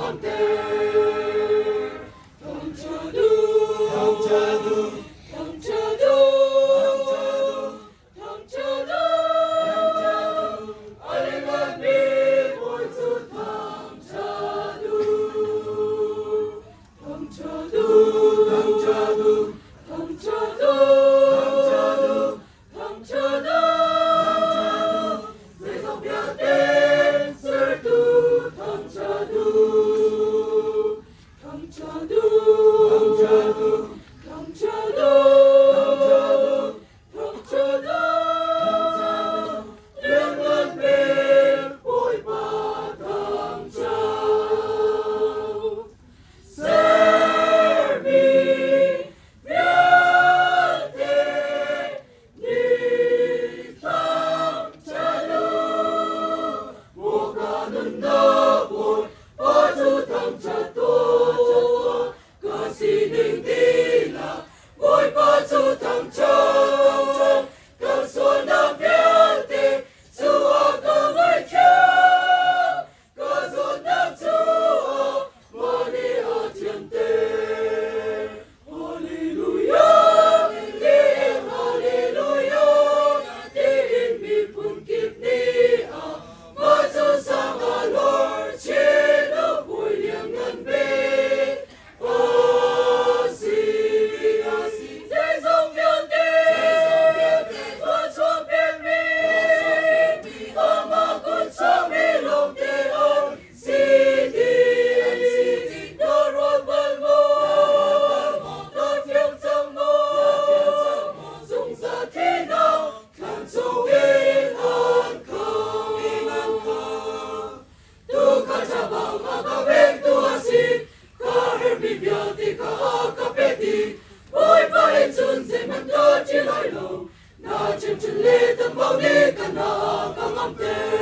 ngamter. Thangṭhat u, thangṭhat u, thangṭhat u, thangṭhat u, a liannganmi Bawi cu thangṭhat u. Thangṭhat u, thangṭhat u, thangṭhat u, thangṭhat u, thangṭhat u, zeizong vialte sertu thangṭhat u. Thangṭhat u, thangṭhat u, thangṭhat u, thangṭhat u, thangṭhat u, lianngan bik Bawipa thangṭhat. Sermi vialte nih thangṭhat u. Muka nunnak Bawipa cu thangṭhat tuah. Ka sining dihlak Bawipa cu thangṭhat. Kan sualnak vialte cu a ka ngaihthiam. Ka zawtnak cu amah nih a thianter. Hallelujah, tiin Hallelujah, tiin miphun kip nih amah cu sang a lor chin a bawi lianngan bik. A si, a si, zeizong vialte, thluachuah pekmi, amah kut chuakmi lawngte an si dih, an si dih. Na ruat bal maw? Na fiang cang maw? Zungzal thihnak thlan chungin an khamh. Tuukhal ṭha bang a ka vengtu a si, ka herhmi vialte kha a ka pek dih. Bawipa he cun zeihmanh ka ṭih lai lo, na chimchun le tambau nih ka hna a ka ngamter.